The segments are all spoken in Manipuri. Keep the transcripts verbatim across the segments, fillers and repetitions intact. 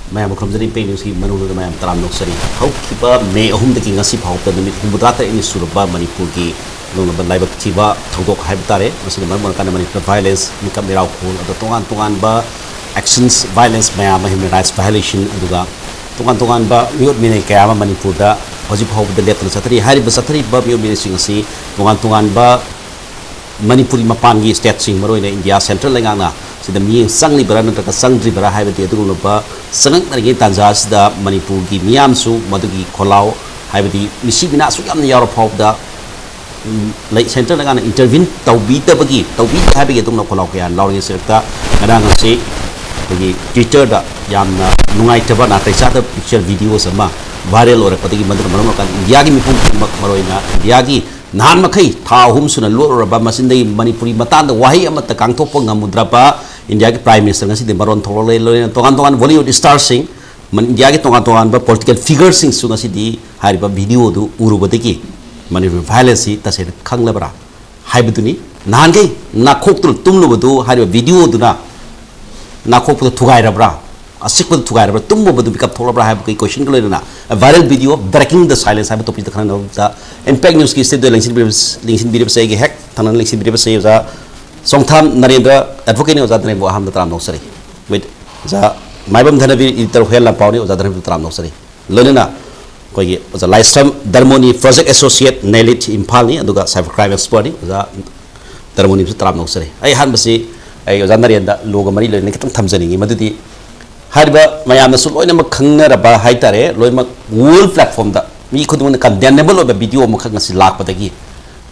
ꯃꯌꯥꯝꯕꯨ ꯈꯨꯔꯨꯝꯖꯔꯤ, ꯏꯝꯄꯦꯛ ꯅ꯭ꯌꯨꯁꯀꯤ ꯃꯅꯨꯡꯗ ꯃꯌꯥꯝ ꯇꯔꯥꯝꯅ ꯑꯣꯛꯆꯔꯤ꯫ ꯍꯧꯈꯤꯕ ꯃꯦ ꯑꯍꯨꯝꯗꯒꯤ ꯉꯁꯤ ꯐꯥꯎꯕꯗ ꯅꯨꯃꯤꯠ ꯍꯨꯝꯐꯨꯇꯔꯥ ꯇꯔꯦꯠꯅꯤ ꯁꯨꯔꯕ ꯃꯅꯤꯄꯨꯔꯒꯤ ꯂꯣꯡꯂꯕ ꯂꯥꯏꯕꯛ ꯊꯤꯕ ꯊꯧꯗꯣꯛ ꯍꯥꯏꯕ ꯇꯥꯔꯦ꯫ ꯃꯁꯤꯅ ꯃꯔꯝ ꯑꯣꯏꯔꯀꯥꯟꯗ ꯃꯅꯤꯄꯨꯔ ꯚꯥꯏꯑꯣꯂꯦꯟꯁ, ꯃꯤꯀꯞ ꯃꯤꯔꯥꯎ ꯈꯣꯜ, ꯑꯗ ꯇꯣꯉꯥꯟ ꯇꯣꯉꯥꯟꯕ ꯑꯦꯛꯁꯟꯁ, ꯚꯥꯏꯑꯣꯂꯦꯟꯁ ꯃꯌꯥꯝ ꯑꯃ, ꯍ꯭ꯌꯨꯃꯦꯟ ꯔꯥꯏꯠꯁ ꯚꯥꯏꯑꯣꯂꯦꯁꯟ, ꯑꯗꯨꯒ ꯇꯣꯉꯥꯟ ꯇꯣꯉꯥꯟꯕ ꯃꯤꯑꯣꯠ ꯃꯤꯅꯩ ꯀꯌꯥ ꯑꯃ ꯃꯅꯤꯄꯨꯔꯗ ꯍꯧꯖꯤꯛ ꯐꯥꯎꯕꯗ ꯂꯦꯞꯇꯅ ꯆꯠꯊꯔꯤ꯫ ꯍꯥꯏꯔꯤꯕ ꯆꯠꯊꯔꯤꯕ ꯃꯤꯑꯣꯠ ꯃꯤꯅꯩꯁꯤꯡ ꯑꯁꯤ ꯇꯣꯉꯥꯟ ꯇꯣꯉꯥꯟꯕ ꯃꯅꯤꯄꯨꯔꯤ ꯃꯄꯥꯟꯒꯤ ꯁ꯭ꯇꯦꯠꯁꯤꯡ, ꯃꯔꯨꯑꯣꯏꯅ ꯏꯟꯗꯤꯌꯥ ꯁꯦꯟꯇ꯭ꯔꯦꯜ ꯂꯩꯉꯥꯛꯅ ꯁꯤꯗ ꯃꯤꯠꯌꯦꯡ ꯆꯪꯂꯤꯕꯔꯥ ꯅꯠꯇ꯭ꯔꯒ ꯆꯪꯗ꯭ꯔꯤꯕꯔꯥ ꯍꯥꯏꯕꯗꯤ ꯑꯗꯨꯒꯨꯝꯂꯕ ꯆꯪꯉꯛꯅꯔꯤꯉꯩ ꯇꯥꯟꯖꯥ ꯑꯁꯤꯗ ꯃꯅꯤꯄꯨꯔꯒꯤ ꯃꯤꯌꯥꯝꯁꯨ ꯃꯗꯨꯒꯤ ꯈꯣꯜꯂꯥꯎ, ꯍꯥꯏꯕꯗꯤ ꯃꯤꯁꯤ ꯃꯤꯅꯥ ꯑꯁꯨꯛ ꯌꯥꯝꯅ ꯌꯥꯎꯔ ꯐꯥꯎꯕꯗ, ꯎꯝ, ꯂꯩ-, ꯁꯦꯟꯇ꯭ꯔꯦꯜ ꯂꯩꯉꯥꯛꯅ ꯏꯟꯇꯔꯚꯤꯟ ꯇꯧꯕꯤꯗꯕꯒꯤ, ꯇꯧꯕꯤꯗꯦ ꯍꯥꯏꯕꯒꯤ ꯑꯗꯨꯒꯨꯝꯂꯕ ꯈꯣꯜꯂꯥꯎ ꯀꯌꯥ ꯂꯥꯎꯔꯤꯉꯩ ꯁꯔꯨꯛꯇ ꯉꯔꯥꯡ ꯑꯁꯤ ꯑꯩꯈꯣꯏꯒꯤ Twitter-ꯗ ꯌꯥꯝꯅ ꯅꯨꯡꯉꯥꯏꯇꯕ, ꯅꯥꯇꯩ ꯆꯥꯗꯕ ꯄꯤꯛꯆꯔ, videos ꯑꯃ viral ꯑꯣꯏꯔꯛꯄꯗꯒꯤ, ꯃꯗꯨꯅ ꯃꯔꯝ ꯑꯣꯏꯔꯀꯥꯟꯗ ꯏꯟꯗꯤꯌꯥꯒꯤ ꯃꯤꯄꯨꯝ ꯈꯨꯗꯤꯡꯃꯛ, ꯃꯔꯨꯑꯣꯏꯅ ꯏꯟꯗꯤꯌꯥꯒꯤ ꯅꯍꯥꯟ ꯃꯈꯩ ꯊꯥ ꯑꯍꯨꯝ ꯁꯨꯅ ꯂꯣꯠꯂꯨꯔꯕ, ꯃꯆꯤꯟꯗꯒꯤ ꯃꯅꯤꯄꯨꯔꯤ ꯃꯇꯥꯡꯗ ꯋꯥꯍꯩ ꯑꯃꯠꯇ ꯉꯥꯡꯊꯣꯛꯄ ꯉꯝꯃꯨꯗ꯭ꯔꯕ ꯏꯟꯗꯤꯌꯥꯒꯤ Prime Minister ꯉꯁꯤꯗꯤ ꯃꯔꯣꯟ ꯊꯣꯛꯂꯛꯂꯦ꯫ ꯂꯣꯏꯅꯅ ꯇꯣꯉꯥꯟ ꯇꯣꯉꯥꯟꯕ Bollywood star-ꯁꯤꯡ, ꯃꯟ-, ꯏꯟꯗꯤꯌꯥꯒꯤ ꯇꯣꯉꯥꯟ ꯇꯣꯉꯥꯟꯕ political figure-ꯁꯤꯡꯁꯨ ꯉꯁꯤꯗꯤ ꯍꯥꯏꯔꯤꯕ video ꯑꯗꯨ ꯎꯔꯨꯕꯗꯒꯤ ꯃꯅꯤꯄꯨꯔ violence-ꯁꯤ ꯇꯁꯦꯡꯅ ꯈꯪꯂꯕ꯭ꯔꯥ ꯍꯥꯏꯕꯗꯨꯅꯤ꯫ ꯅꯍꯥꯟꯈꯩ ꯅꯥꯈꯣꯛꯇꯨꯅ ꯇꯨꯝꯂꯨꯕꯗꯨ ꯍꯥꯏꯔꯤꯕ video ꯑꯗꯨꯅ ꯅꯥꯈꯣꯛꯄꯗ ꯊꯨꯒꯥꯏꯔꯕ꯭ꯔꯥ? ꯑꯆꯤꯛꯄꯗ ꯊꯨꯒꯥꯏꯔꯕ꯭ꯔꯥ? ꯇꯨꯝꯃꯨꯕꯗꯨ ꯃꯤꯀꯞ ꯊꯣꯛꯂꯕ꯭ꯔꯥ ꯍꯥꯏꯕꯒꯤ question-ꯒ ꯂꯣꯏꯅꯅ viral video Breaking the Silence ꯍꯥꯏꯕ topic-ꯇ ꯈꯟꯅꯅꯕꯗ Impact News-ꯀꯤ studio ꯂꯦꯡꯁꯤꯟꯕꯤꯔꯤꯕꯁꯤ, ꯂꯦꯡꯁꯤꯟꯕꯤꯔꯤꯕꯁꯤ ꯑꯩꯒꯤ ꯍꯦꯛ ꯊꯪꯅꯅ ꯂꯦꯡꯁꯤꯟꯕꯤꯔꯤꯕꯁꯤ ꯑꯣꯖꯥ ꯁꯣꯡꯊꯥꯝ ꯅꯔꯦꯟꯗ꯭ꯔ, advocate-ꯅꯤ꯫ ꯑꯣꯖꯥ ꯅꯔꯦꯟꯕꯨ ꯑꯍꯥꯟꯕꯗ ꯇꯔꯥꯝꯅ ꯑꯣꯛꯆꯔꯤ꯫ With ꯑꯣꯖꯥ ꯃꯥꯏꯕꯝ ꯙꯅꯕꯤꯔ, editor ꯍꯨꯌꯦꯟ ꯂꯥꯟꯄꯥꯎꯅꯤ꯫ ꯑꯣꯖꯥ ꯙꯅꯕꯤꯔꯕꯨ ꯇꯔꯥꯝꯅ ꯑꯣꯛꯆꯔꯤ꯫ ꯂꯣꯏꯅꯅ ꯑꯩꯈꯣꯏꯒꯤ ꯑꯣꯖꯥ ꯂꯥꯏꯁ꯭ꯔꯝ ꯙꯔꯃꯣꯅꯤ, project associate, NELIT ꯏꯝꯐꯥꯜꯅꯤ, ꯑꯗꯨꯒ cyber crime expert-ꯅꯤ꯫ ꯑꯣꯖꯥ ꯙꯔꯃꯣꯅꯤꯕꯨꯁꯨ ꯇꯔꯥꯝꯅ ꯑꯣꯛꯆꯔꯤ꯫ ꯑꯩ ꯑꯍꯥꯟꯕꯁꯤ ꯑꯩ ꯑꯣꯖꯥ ꯅꯔꯦꯟꯗ law-ꯒ ꯃꯔꯤ ꯂꯩꯅꯅ ꯈꯤꯇꯪ ꯊꯝꯖꯅꯤꯡꯉꯤ, ꯃꯗꯨꯗꯤ ꯍꯥꯏꯔꯤꯕ ꯃꯌꯥꯝꯅꯁꯨ ꯂꯣꯏꯅꯃꯛ ꯈꯪꯅꯔꯕ ꯍꯥꯏꯇꯥꯔꯦ, ꯂꯣꯏꯅꯃꯛ world platform-ꯗ ꯃꯤ ꯈꯨꯗꯤꯡꯃꯛꯅ condemnable ꯑꯣꯏꯕ video ꯑꯃꯈꯛ ꯉꯁꯤ ꯂꯥꯛꯄꯗꯒꯤ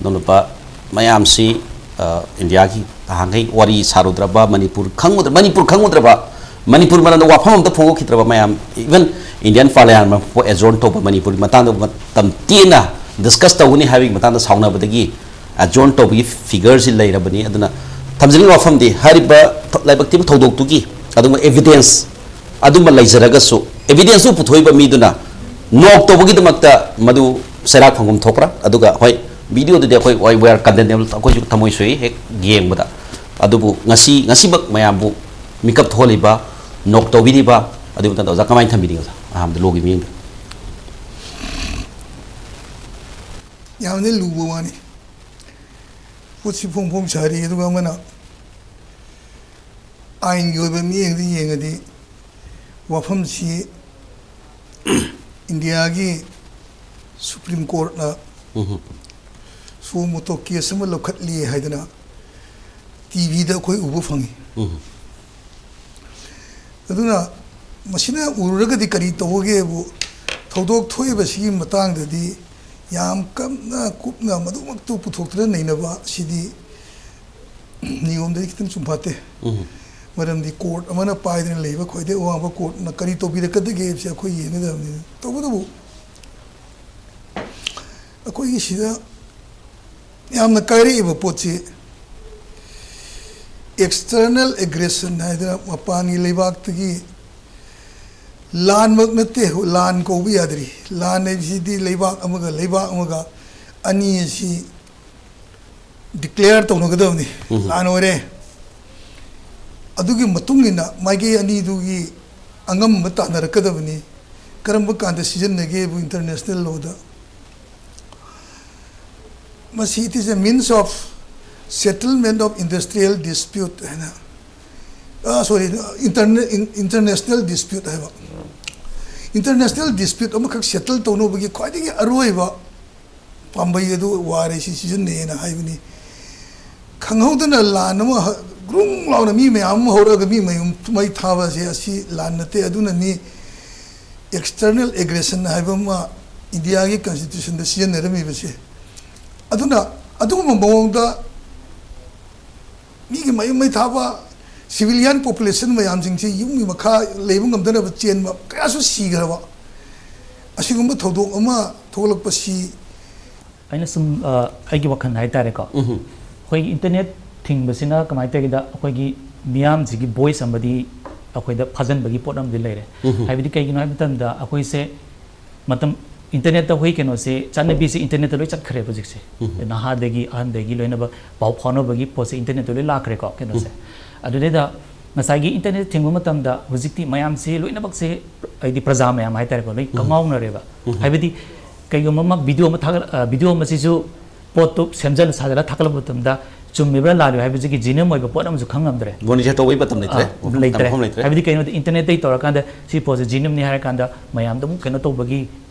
ꯅꯣꯡꯂꯨꯄꯥ ꯃꯌꯥꯝꯁꯤ, ꯑ, ꯏꯟꯗꯤꯌꯥꯒꯤ ꯅꯍꯥꯟꯈꯩ ꯋꯥꯔꯤ ꯁꯥꯔꯨꯗ꯭ꯔꯕ, ꯃꯅꯤꯄꯨꯔ ꯈꯪꯉꯨꯗ꯭ꯔ-, ꯃꯅꯤꯄꯨꯔ ꯈꯪꯉꯨꯗ꯭ꯔꯕ, ꯃꯅꯤꯄꯨꯔ ꯃꯔꯝꯗ ꯋꯥꯐꯝ ꯑꯝꯇ ꯐꯣꯡꯗꯣꯛꯈꯤꯗ꯭ꯔꯕ ꯃꯌꯥꯝ, even Indian Parliament ꯐꯥꯎ adjourn ꯇꯧꯕ, ꯃꯅꯤꯄꯨꯔꯒꯤ ꯃꯇꯥꯡꯗ ꯃꯇꯝ ꯇꯦꯟꯅ discuss ꯇꯧꯒꯅꯤ ꯍꯥꯏꯕꯒꯤ ꯃꯇꯥꯡꯗ ꯁꯥꯎꯅꯕꯗꯒꯤ ꯑꯦꯖꯣꯟ ꯇꯧꯕꯒꯤ ꯐꯤꯒꯔꯁꯤ ꯂꯩꯔꯕꯅꯤ꯫ ꯑꯗꯨꯅ ꯊꯝꯖꯅꯤꯡꯕ ꯋꯥꯐꯝꯗꯤ, ꯍꯥꯏꯔꯤꯕ ꯊ-, ꯂꯥꯏꯕꯛ ꯊꯤꯕ ꯊꯧꯗꯣꯛꯇꯨꯒꯤ ꯑꯗꯨꯒꯨꯝꯕ ꯑꯦꯚꯤꯗꯦꯟꯁ ꯑꯗꯨꯝꯕ ꯂꯩꯖꯔꯒꯁꯨ, ꯑꯦꯚꯤꯗꯦꯟꯁꯇꯨ ꯄꯨꯊꯣꯛꯏꯕ ꯃꯤꯗꯨꯅ ꯅꯣꯛ ꯇꯧꯕꯒꯤꯗꯃꯛꯇ ꯃꯗꯨ ꯆꯩꯔꯥꯛ ꯐꯪꯐꯝ ꯊꯣꯛꯄ꯭ꯔꯥ? ꯑꯗꯨꯒ ꯍꯣꯏ, ꯚꯤꯗꯤꯑꯣꯗꯨꯗꯤ ꯑꯩꯈꯣꯏ, we are condemnable, ꯑꯩꯈꯣꯏꯁꯨ ꯊꯃꯣꯏ ꯁꯣꯛꯏ ꯍꯦꯛ ꯌꯦꯡꯕꯗ꯫ ꯑꯗꯨꯕꯨ ꯉꯁꯤ, ꯉꯁꯤꯃꯛ ꯃꯌꯥꯝꯕꯨ ꯃꯤꯀꯞ ꯊꯣꯛꯍꯜꯂꯤꯕ, ꯅꯣꯛ ꯇꯧꯕꯤꯔꯤꯕ, ꯑꯗꯨꯒꯤ ꯃꯇꯥꯡꯗ ꯑꯣꯖꯥ ꯀꯃꯥꯏꯅ ꯊꯝꯕꯤꯅꯤꯡꯉꯤ, ꯑꯣꯖꯥ? ꯑꯍꯥꯟꯕꯗ ꯂꯣꯒꯤ ꯃꯤꯠꯌꯦꯡꯗ꯫ ꯌꯥꯝꯅ ꯂꯨꯕ ꯋꯥꯅꯤ꯫ ꯄꯣꯠꯁꯤ ꯐꯣꯡ ꯐꯣꯡ ꯁꯥꯔꯤ, ꯑꯗꯨꯒ ꯑꯃꯅ ꯑꯥꯏꯟꯒꯤ ꯑꯣꯏꯕ ꯃꯤꯠꯌꯦꯡꯗ ꯌꯦꯡꯉꯗꯤ, ꯋꯥꯐꯝꯁꯤ ꯏꯟꯗꯤꯌꯥꯒꯤ ꯁꯨꯄ꯭ꯔꯤꯝ ꯀꯣꯔꯠꯅ ꯎꯝ꯫ ꯁꯨꯑꯣ ꯃꯣꯇꯣ ꯀꯦꯁ ꯑꯃ ꯂꯧꯈꯠꯂꯤ ꯍꯥꯏꯗꯅ ꯇꯤ ꯚꯤꯗ ꯑꯩꯈꯣꯏ ꯎꯕ ꯐꯪꯉꯤ꯫ ꯎꯝ꯫ ꯑꯗꯨꯅ ꯃꯁꯤꯅ ꯎꯔꯨꯔꯒꯗꯤ ꯀꯔꯤ ꯇꯧꯕꯒꯦꯕꯨ, ꯊꯧꯗꯣꯛ ꯊꯣꯛꯏꯕꯁꯤꯒꯤ ꯃꯇꯥꯡꯗꯗꯤ ꯌꯥꯝ ꯀꯟꯅ ꯀꯨꯞꯅ ꯃꯗꯨꯃꯛꯇꯨ ꯄꯨꯊꯣꯛꯇꯨꯅ ꯅꯩꯅꯕ ꯑꯁꯤꯗꯤ ꯅꯤꯌꯣꯝꯗꯗꯤ ꯈꯤꯇꯪ ꯆꯨꯝꯐꯥꯠꯇꯦ꯫ ꯎꯝ꯫ ꯃꯔꯝꯗꯤ ꯀꯣꯔꯠ ꯑꯃꯅ ꯄꯥꯏꯗꯨꯅ ꯂꯩꯕ ꯈ꯭ꯋꯥꯏꯗꯒꯤ ꯑꯋꯥꯡꯕ ꯀꯣꯔꯠꯅ ꯀꯔꯤ ꯇꯧꯕꯤꯔꯛꯀꯗꯒꯦ ꯍꯥꯏꯕꯁꯤ ꯑꯩꯈꯣꯏ ꯌꯦꯡꯒꯗꯕꯅꯤ꯫ ꯇꯧꯕꯇꯕꯨ ꯑꯩꯈꯣꯏꯒꯤ ꯁꯤꯗ ꯌꯥꯝꯅ ꯀꯥꯏꯔꯛꯏꯕ ꯄꯣꯠꯁꯤ external aggression ꯍꯥꯏꯗꯅ ꯃꯄꯥꯟꯒꯤ ꯂꯩꯕꯥꯛꯇꯒꯤ ꯂꯥꯟꯃꯛ ꯅꯠꯇꯦ, ꯂꯥꯟ ꯀꯧꯕ ꯌꯥꯗ꯭ꯔꯤ꯫ ꯂꯥꯟ ꯍꯥꯏꯕꯁꯤꯗꯤ ꯂꯩꯕꯥꯛ ꯑꯃꯒ ꯂꯩꯕꯥꯛ ꯑꯃꯒ ꯑꯅꯤ ꯑꯁꯤ declare ꯇꯧꯅꯒꯗꯕꯅꯤ꯫ ꯎꯝ꯫ ꯂꯥꯟ ꯑꯣꯏꯔꯦ꯫ ꯑꯗꯨꯒꯤ ꯃꯇꯨꯡ ꯏꯟꯅ ꯃꯥꯏꯀꯩ ꯑꯅꯤꯗꯨꯒꯤ ꯑꯉꯝꯕ ꯇꯥꯟꯅꯔꯛꯀꯗꯕꯅꯤ꯫ ꯀꯔꯝꯕ ꯀꯥꯟꯗ ꯁꯤꯖꯤꯟꯅꯒꯦꯕꯨ international lawꯗ? ꯃꯁꯤ, it is a means of settlement of industrial dispute ꯍꯥꯏꯅ, ꯑ, sorry, interna-, in-, international dispute ꯍꯥꯏꯕ꯫ International dispute ꯑꯃꯈꯛ settle ꯇꯧꯅꯕꯒꯤ ꯈ꯭ꯋꯥꯏꯗꯒꯤ ꯑꯔꯣꯏꯕ ꯄꯥꯝꯕꯩ ꯑꯗꯨ ꯋꯥꯔ ꯍꯥꯏꯁꯤ ꯁꯤꯖꯤꯟꯅꯩꯌꯦꯅ ꯍꯥꯏꯕꯅꯤ꯫ ꯈꯪꯍꯧꯗꯅ ꯂꯥꯟ ꯑꯃ ꯍ-, ꯒ꯭ꯔꯨꯡ ꯂꯥꯎꯅ ꯃꯤ ꯃꯌꯥꯝ ꯑꯃ ꯍꯧꯔꯛꯑꯒ ꯃꯤ ꯃꯌꯨꯝ ꯃꯩ ꯊꯥꯕꯁꯦ ꯑꯁꯤ ꯂꯥꯟ ꯅꯠꯇꯦ꯫ ꯑꯗꯨꯅꯅꯤ external aggression ꯍꯥꯏꯕ ꯑꯃ ꯏꯟꯗꯤꯌꯥꯒꯤ constitutionꯗ ꯁꯤꯖꯤꯟꯅꯔꯝꯃꯤꯕꯁꯦ꯫ ꯑꯗꯨꯅ ꯑꯗꯨꯒꯨꯝꯕ ꯃꯑꯣꯡꯗ ꯃꯤꯒꯤ ꯃꯌꯨꯝ ꯃꯩ ꯊꯥꯕ, civilian population ꯃꯌꯥꯝꯁꯤꯡꯁꯤ ꯌꯨꯝꯒꯤ ꯃꯈꯥ ꯂꯩꯕ ꯉꯝꯗꯅꯕ ꯆꯦꯟꯕ ꯀꯌꯥꯁꯨ ꯁꯤꯈ꯭ꯔꯕ, ꯑꯁꯤꯒꯨꯝꯕ ꯊꯧꯗꯣꯛ ꯑꯃ ꯊꯣꯛꯂꯛꯄꯁꯤ ꯑꯩꯅ ꯁꯨꯝ ꯑ, ꯑꯩꯒꯤ ꯋꯥꯈꯜ ꯍꯥꯏꯇꯥꯔꯦꯀꯣ, ꯑꯩꯈꯣꯏꯒꯤ ꯏꯟꯇꯔꯅꯦꯠ ꯊꯤꯡꯕꯁꯤꯅ ꯀꯃꯥꯏꯅ ꯇꯧꯒꯦꯗ, ꯑꯩꯈꯣꯏꯒꯤ ꯃꯤꯌꯥꯝꯁꯤꯒꯤ ꯚꯣꯏꯁ ꯑꯃꯗꯤ ꯑꯩꯈꯣꯏꯗ ꯐꯥꯖꯤꯟꯕꯒꯤ ꯄꯣꯠ ꯑꯃꯗꯤ ꯂꯩꯔꯦ꯫ ꯍꯥꯏꯕꯗꯤ ꯀꯩꯒꯤꯅꯣ ꯍꯥꯏꯕ ꯃꯇꯝꯗ ꯑꯩꯈꯣꯏꯁꯦ ꯃꯇꯝ, ꯏꯟꯇꯔꯅꯦꯠꯇ ꯑꯩꯈꯣꯏ ꯀꯩꯅꯣꯁꯦ, ꯆꯠꯅꯕꯤꯁꯦ ꯏꯟꯇꯔꯅꯦꯠꯇ ꯂꯣꯏ ꯆꯠꯈ꯭ꯔꯦꯕ ꯍꯧꯖꯤꯛꯁꯦ꯫ ꯅꯍꯥꯗꯒꯤ ꯑꯍꯟꯗꯒꯤ ꯂꯣꯏꯅꯃꯛ ꯄꯥꯎ ꯐꯥꯎꯅꯕꯒꯤ ꯄꯣꯠꯁꯦ ꯏꯟꯇꯔꯅꯦꯠꯇ ꯂꯣꯏ ꯂꯥꯛꯈ꯭ꯔꯦꯀꯣ ꯀꯩꯅꯣꯁꯦ꯫ ꯑꯗꯨꯗꯩꯗ ꯉꯁꯥꯏꯒꯤ ꯏꯟꯇꯔꯅꯦꯠ ꯊꯤꯡꯕ ꯃꯇꯝꯗ ꯍꯧꯖꯤꯛꯇꯤ ꯃꯌꯥꯝꯁꯦ ꯂꯣꯏꯅꯃꯛꯁꯦ, ꯍꯥꯏꯗꯤ ꯄ꯭ꯔꯖꯥ ꯃꯌꯥꯝ ꯍꯥꯏꯇꯥꯔꯦꯀꯣ, ꯂꯣꯏ ꯀꯉꯥꯎꯅꯔꯦꯕ꯫ ꯍꯥꯏꯕꯗꯤ ꯀꯩꯒꯨꯝꯕ ꯑꯃ ꯚꯤꯗꯤꯑꯣ ꯑꯃ ꯊꯥꯒꯠ ꯚꯤꯗꯤꯑꯣ ꯑꯃꯁꯤꯁꯨ ꯄꯣꯠꯇꯨ ꯁꯦꯝꯖꯜꯂ ꯁꯥꯖꯜꯂ ꯊꯥꯒꯠꯂꯛꯄ ꯃꯇꯝꯗ ꯆꯨꯝꯃꯤꯕ꯭ꯔꯥ ꯂꯥꯜꯂꯤꯕ꯭ꯔꯥ ꯍꯥꯏꯕꯁꯤꯒꯤ ꯖꯤꯅꯝ ꯑꯣꯏꯕ ꯄꯣꯠ ꯑꯃꯁꯨ ꯈꯪ ꯉꯝꯗ꯭ꯔꯦ꯫ ꯃꯣꯅꯤꯇꯔ ꯇꯧꯕꯒꯤ ꯃꯇꯝ ꯂꯩꯇ꯭ꯔꯦ꯫ ꯑꯥ, ꯃꯐꯝ ꯂꯩꯇ꯭ꯔꯦ꯫ ꯇꯝꯐꯝ ꯂꯩꯇ꯭ꯔꯦ꯫ ꯍꯥꯏꯕꯗꯤ ꯀꯩꯅꯣꯗ ꯏꯟꯇꯔꯅꯦꯠꯇꯒꯤ ꯇꯧꯔꯀꯥꯟꯗ ꯁꯤ ꯄꯣꯠꯁꯦ ꯖꯤꯅꯝꯅꯤ ꯍꯥꯏꯔꯀꯥꯟꯗ ꯃꯌꯥꯝꯗ ꯑꯃꯨꯛ ꯀꯩꯅꯣ ꯇꯧꯕꯒꯤ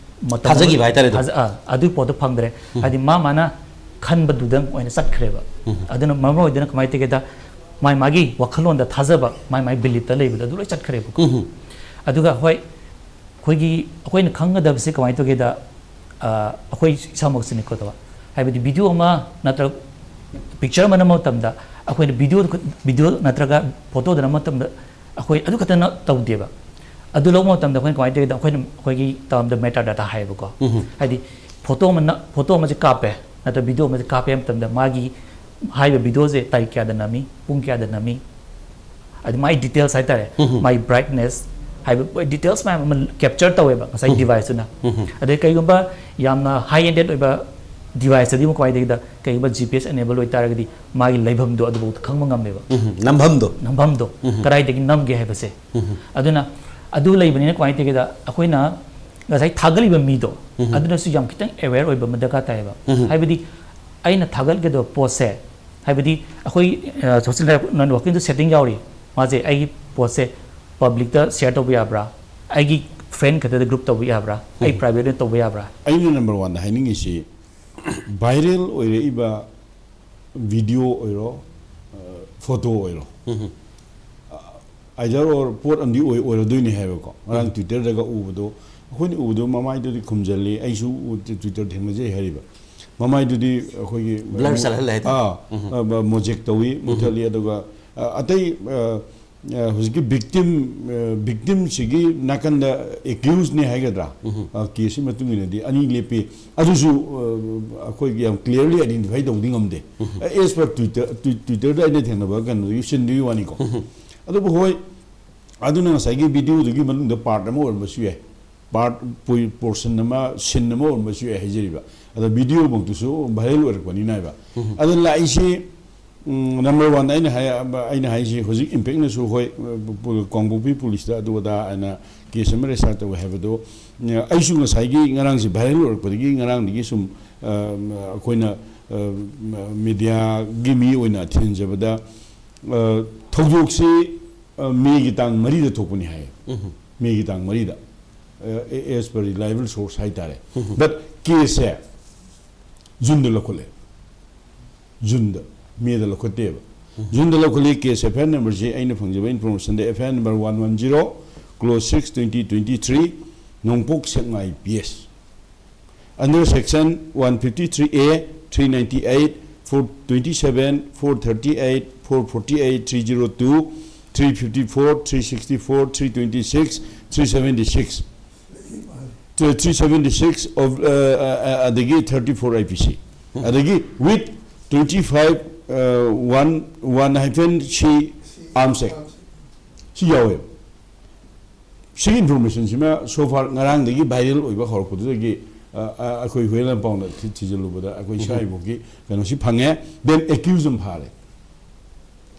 ꯃꯇꯝ ꯑꯃ ꯊꯥꯖꯈꯤꯕ ꯍꯥꯏꯇꯥꯔꯦ ꯑꯗꯨꯝ꯫ ꯊꯥꯖ-, ꯑꯥ, ꯑꯗꯨꯒꯤ ꯄꯣꯠꯇꯣ ꯐꯪꯗ꯭ꯔꯦ꯫ ꯍꯥꯏꯗꯤ ꯃꯥ ꯃꯥꯅ ꯈꯟꯕꯗꯨꯗꯪ ꯑꯣꯏꯅ ꯆꯠꯈ꯭ꯔꯦꯕ꯫ ꯑꯗꯨꯅ ꯃꯔꯝ ꯑꯣꯏꯗꯅ ꯀꯃꯥꯏꯅ ꯇꯧꯒꯦꯗ, ꯃꯥꯏ ꯃꯥꯒꯤ ꯋꯥꯈꯜꯂꯣꯟꯗ ꯊꯥꯖꯕ, ꯃꯥꯏ ꯃꯥꯏ ꯕꯤꯂꯤꯞꯇ ꯂꯩꯕꯗꯣ ꯑꯗꯨ ꯂꯣꯏ ꯆꯠꯈ꯭ꯔꯦꯕꯀꯣ꯫ ꯑꯗꯨꯒ ꯍꯣꯏ, ꯑꯩꯈꯣꯏꯒꯤ, ꯑꯩꯈꯣꯏꯅ ꯈꯪꯒꯗꯕꯁꯦ ꯀꯃꯥꯏꯅ ꯇꯧꯒꯦꯗ, ꯑ, ꯑꯩꯈꯣꯏ ꯏꯁꯥꯃꯛꯁꯤꯅꯤꯀꯣ ꯇꯧꯕ꯫ ꯍꯥꯏꯕꯗꯤ ꯚꯤꯗꯤꯑꯣ ꯑꯃ ꯅꯠꯇ꯭ꯔꯒ ꯄꯤꯛꯆꯔ ꯑꯃ ꯅꯝꯕ ꯃꯇꯝꯗ ꯑꯩꯈꯣꯏꯅ ꯚꯤꯗꯤꯑꯣ, ꯚꯤꯗꯤꯑꯣ ꯅꯠꯇ꯭ꯔꯒ ꯐꯣꯇꯣꯗ ꯅꯝꯕ ꯃꯇꯝꯗ ꯑꯩꯈꯣꯏ ꯑꯗꯨ ꯈꯛꯇꯅ ꯇꯧꯗꯦꯕ꯫ ꯑꯗꯨ ꯂꯧꯕ ꯃꯇꯝꯗ ꯑꯩꯈꯣꯏꯅ ꯀꯃꯥꯏꯅ ꯇꯧꯒꯦꯗ, ꯑꯩꯈꯣꯏꯅ, ꯑꯩꯈꯣꯏꯒꯤ ꯇꯥꯝꯗ ꯃꯦꯇꯥ ꯗꯥꯇꯥ ꯍꯥꯏꯌꯦꯕꯀꯣ꯫ ꯍꯥꯏꯗꯤ ꯐꯣꯇꯣ ꯑꯃ ꯅ-, ꯐꯣꯇꯣ ꯑꯃꯁꯦ ꯀꯥꯞꯄꯦ ꯅꯠꯇ꯭ꯔꯒ ꯚꯤꯗꯤꯑꯣ ꯑꯃꯁꯦ ꯀꯥꯞꯄꯦ ꯍꯥꯏꯕ ꯃꯇꯝꯗ ꯃꯥꯒꯤ ꯍꯥꯏꯔꯤꯕ ꯚꯤꯗꯤꯑꯣꯁꯦ ꯇꯥꯔꯤꯛ ꯀꯌꯥꯗ ꯅꯝꯃꯤ, ꯄꯨꯡ ꯀꯌꯥꯗ ꯅꯝꯃꯤ, ꯑꯗꯨ ꯃꯥꯏ ꯗꯤꯇꯦꯜꯁ ꯍꯥꯏꯇꯥꯔꯦ, ꯃꯥꯏ ꯕ꯭ꯔꯥꯏꯠꯅꯦꯁ ꯍꯥꯏꯕ ꯗꯤꯇꯦꯜꯁ ꯃꯌꯥꯝ ꯑꯃ ꯀꯦꯞꯆꯔ ꯇꯧꯋꯦꯕ ꯉꯁꯥꯏ ꯗꯤꯚꯥꯏꯁꯇꯨꯅ꯫ ꯑꯗꯩ ꯀꯩꯒꯨꯝꯕ ꯌꯥꯝꯅ ꯍꯥꯏ ꯑꯦꯟꯗꯦꯠ ꯑꯣꯏꯕ ꯗꯤꯚꯥꯏꯁꯇꯗꯤ ꯑꯃꯨꯛ ꯀꯃꯥꯏꯅ ꯇꯧꯒꯦꯗ, ꯀꯩꯒꯨꯝꯕ ꯖꯤ ꯄꯤ ꯑꯦꯁ ꯑꯦꯅꯦꯕꯜ ꯑꯣꯏꯇꯥꯔꯒꯗꯤ ꯃꯥꯒꯤ ꯂꯩꯐꯝꯗꯣ ꯑꯗꯨꯐꯥꯎꯗ ꯈꯪꯕ ꯉꯝꯃꯦꯕ꯫ ꯎꯝ, ꯅꯝꯐꯝꯗꯣ꯫ ꯅꯝꯐꯝꯗꯣ ꯀꯗꯥꯏꯗꯒꯤ ꯅꯝꯒꯦ ꯍꯥꯏꯕꯁꯦ꯫ ꯑꯗꯨꯅ ꯑꯗꯨ ꯂꯩꯕꯅꯤꯅ ꯀꯃꯥꯏꯅ ꯇꯧꯒꯦꯗ, ꯑꯩꯈꯣꯏꯅ ꯉꯁꯥꯏ ꯊꯥꯒꯠꯂꯤꯕ ꯃꯤꯗꯣ ꯑꯗꯨꯅꯁꯨ ꯌꯥꯝ ꯈꯤꯇꯪ ꯑꯦꯋꯦꯌꯔ ꯑꯣꯏꯕ ꯑꯃ ꯗꯔꯀꯥꯔ ꯇꯥꯏꯌꯦꯕ꯫ ꯍꯥꯏꯕꯗꯤ ꯑꯩꯅ ꯊꯥꯒꯠꯀꯗꯕ ꯄꯣꯠꯁꯦ, ꯍꯥꯏꯕꯗꯤ ꯑꯩꯈꯣꯏ, ꯑ, ꯁꯣꯁꯦꯜ ꯅꯦꯠꯋꯥꯔꯀꯤꯡꯗ ꯁꯦꯠꯇꯤꯡ ꯌꯥꯎꯔꯤ꯫ ꯃꯥꯁꯦ ꯑꯩꯒꯤ ꯄꯣꯠꯁꯦ ꯄꯕ꯭ꯂꯤꯛꯇ ꯁꯤꯌꯔ ꯇꯧꯕ ꯌꯥꯕ꯭ꯔꯥ, ꯑꯩꯒꯤ ꯐ꯭ꯔꯦꯟ ꯈꯛꯇꯗ ꯒ꯭ꯔꯨꯞ ꯇꯧꯕ ꯌꯥꯕ꯭ꯔꯥ, ꯑꯩ ꯄ꯭ꯔꯥꯏꯚꯦꯠ ꯑꯣꯏꯅ ꯇꯧꯕ ꯌꯥꯕ꯭ꯔꯥ? ꯑꯩꯅ ꯅꯝꯕꯔ ꯋꯥꯟꯗ ꯍꯥꯏꯅꯤꯡꯉꯤꯁꯤ, ꯚꯥꯏꯔꯦꯜ ꯑꯣꯏꯔꯛꯏꯕ ꯚꯤꯗꯤꯑꯣ ꯑꯣꯏꯔꯣ, ꯐꯣꯇꯣ ꯑꯣꯏꯔꯣ, ꯑꯥꯏꯗꯔ ꯑꯣꯔ ꯄꯣꯠ ꯑꯃꯗꯤ ꯑꯣꯏ ꯑꯣꯏꯔꯗꯣꯏꯅꯤ ꯍꯥꯏꯕꯀꯣ꯫ ꯉꯔꯥꯡ ꯇ꯭ꯋꯤꯇꯔꯗꯒ ꯎꯕꯗꯣ, ꯑꯩꯈꯣꯏꯅ ꯎꯕꯗꯣ ꯃꯃꯥꯏꯗꯨꯗꯤ ꯈꯨꯝꯖꯜꯂꯤ, ꯑꯩꯁꯨ ꯎ-, ꯇ꯭ꯋꯤꯇꯔ ꯊꯦꯡꯅꯖꯩ ꯍꯥꯏꯔꯤꯕ꯫ ꯃꯃꯥꯏꯗꯨꯗꯤ ꯑꯩꯈꯣꯏꯒꯤ Blur ꯆꯠꯍꯜꯂꯦ ꯍꯥꯏꯇꯥꯔꯦ꯫ ꯑꯥ, ꯑ, ꯃꯣꯖꯦꯛ ꯇꯧꯏ, ꯃꯨꯊꯠꯂꯤ, ꯑꯗꯨꯒ ꯑ, ꯑꯇꯩ ꯑ, ꯑ, ꯍꯧꯖꯤꯛꯀꯤ ꯕꯤꯛꯇꯤꯝ ꯕꯤꯛꯇꯤꯝꯁꯤꯒꯤ ꯅꯥꯀꯟꯗ ꯑꯦꯀ꯭ꯌꯨꯁꯅꯤ ꯍꯥꯏꯒꯗ꯭ꯔꯥ? ꯀꯦꯁꯀꯤ ꯃꯇꯨꯡ ꯏꯟꯅꯗꯤ ꯑꯅꯤ ꯂꯦꯞꯄꯤ꯫ ꯑꯗꯨꯁꯨ ꯑ, ꯑꯩꯈꯣꯏꯒꯤ ꯌꯥꯝ ꯀ꯭ꯂꯤꯌꯥꯔꯂꯤ ꯑꯥꯏꯗꯦꯟꯇꯤꯐꯥꯏ ꯇꯧꯕꯗꯤ ꯉꯝꯗꯦ꯫ ꯑꯦꯁ ꯄꯔ ꯇ꯭ꯋꯤꯇꯔ ꯇ꯭ꯋꯤꯇꯔꯗ ꯑꯩꯅ ꯊꯦꯡꯅꯕ ꯀꯩꯅꯣꯗꯨꯒꯤ ꯁꯤꯟꯗꯨꯒꯤ ꯋꯥꯅꯤꯀꯣ꯫ ꯑꯗꯨꯕꯨ ꯍꯣꯏ, ꯑꯗꯨꯅ ꯉꯁꯥꯏꯒꯤ ꯚꯤꯗꯤꯑꯣꯗꯨꯒꯤ ꯃꯅꯨꯡꯗ ꯄꯥꯔꯠ ꯑꯃ ꯑꯣꯏꯔꯝꯕꯁꯨ ꯌꯥꯏ, ꯄꯥꯔꯠ ꯄꯣꯔꯁꯟ ꯑꯃ, ꯁꯤꯟ ꯑꯃ ꯑꯣꯏꯔꯝꯕꯁꯨ ꯌꯥꯏ ꯍꯥꯏꯖꯔꯤꯕ꯫ ꯑꯗꯣ ꯚꯤꯗꯤꯑꯣꯃꯛꯇꯨꯁꯨ ꯚꯥꯏꯔꯦꯜ ꯑꯣꯏꯔꯛꯄꯅꯤꯅ ꯍꯥꯏꯕ꯫ ꯑꯗꯣ ꯂꯥꯛꯏꯁꯤ, ꯎꯝ, ꯅꯝꯕꯔ ꯋꯥꯟ ꯑꯩꯅ ꯍꯥꯏ, ꯑꯩꯅ ꯍꯥꯏꯁꯤ ꯍꯧꯖꯤꯛ ꯏꯝꯄꯦꯛꯅꯁꯨ ꯍꯣꯏ, ꯀꯥꯡꯄꯣꯛꯄꯤ ꯄꯨꯂꯤꯁꯇ ꯑꯗꯨ ꯑꯗꯥ ꯍꯥꯏꯅ ꯀꯦꯁ ꯑꯃ ꯔꯦꯖꯤꯁꯇꯥꯔ ꯇꯧꯋꯦ ꯍꯥꯏꯕꯗꯣ, ꯑꯩꯁꯨ ꯉꯁꯥꯏꯒꯤ ꯉꯔꯥꯡꯁꯤ ꯚꯥꯏꯔꯦꯜ ꯑꯣꯏꯔꯛꯄꯗꯒꯤ ꯉꯔꯥꯡꯗꯒꯤ ꯁꯨꯝ, ꯑ, ꯑꯩꯈꯣꯏꯅ, ꯑ, ꯃꯦꯗꯤꯌꯥꯒꯤ ꯃꯤ ꯑꯣꯏꯅ ꯊꯤꯟꯖꯕꯗ, ꯑ, ꯊꯧꯗꯣꯛꯁꯤ, ꯑ, ꯃꯦꯒꯤ ꯇꯥꯡ ꯃꯔꯤꯗ ꯊꯣꯛꯄꯅꯤ ꯍꯥꯏꯌꯦ꯫ ꯃꯦꯒꯤ ꯇꯥꯡ ꯃꯔꯤꯗ, ꯑꯦꯁ ꯄꯔ ꯔꯤꯂꯥꯏꯕꯜ ꯁꯣꯔꯁ ꯍꯥꯏꯇꯥꯔꯦ꯫ ꯕꯠ ꯀꯦꯁꯁꯦ ꯖꯨꯟꯗ ꯂꯧꯈꯠꯂꯦ꯫ ꯖꯨꯟꯗ, ꯃꯦꯗ ꯂꯧꯈꯠꯇꯦꯕ꯫ ꯖꯨꯟꯗ ꯂꯧꯈꯠꯂꯤ꯫ ꯀꯦꯁ ꯑꯦꯐ ꯑꯥꯏ ꯑꯥꯔ ꯅꯝꯕꯔꯁꯦ ꯑꯩꯅ ꯐꯪꯖꯕ ꯏꯟꯐꯣꯔꯃꯦꯁꯟꯗ F I R number one one zero, close six, twenty twenty three, Nongpok Sekmai P S. Under section one fifty-three A, three ninety-eight, four twenty-seven, four thirty-eight, four forty-eight, three zero two, three fifty-four, three sixty-four, three twenty-six, three seventy-six, three seventy-six of, uh, uh, ꯑꯗꯒꯤ thirty-four I P C, ꯑꯗꯒꯤ with twenty-five, uh, one, one hyphen C Arms Act, ꯁꯤ ꯌꯥꯎꯋꯦꯕ꯫ ꯁꯤꯒꯤ ꯏꯟꯐꯣꯔꯃꯦꯁꯟꯁꯤꯃ so far ꯉꯔꯥꯡꯗꯒꯤ ꯚꯥꯏꯔꯦꯜ ꯑꯣꯏꯕ ꯍꯧꯔꯛꯄꯗꯨꯗꯒꯤ, ꯑ, ꯑ, ꯑꯩꯈꯣꯏ ꯍꯨꯏꯌꯦꯟ ꯂꯥꯟꯄꯥꯎꯅ ꯊꯤ-, ꯊꯤꯖꯤꯜꯂꯨꯕꯗ ꯑꯩꯈꯣꯏ ꯁ꯭ꯋꯥꯏꯐꯥꯎꯒꯤ ꯀꯩꯅꯣꯁꯤ ꯐꯪꯉꯦ꯫ ꯗꯦꯟ ꯑꯦꯀ꯭ꯌꯨꯁ ꯑꯃ ꯐꯥꯔꯦ꯫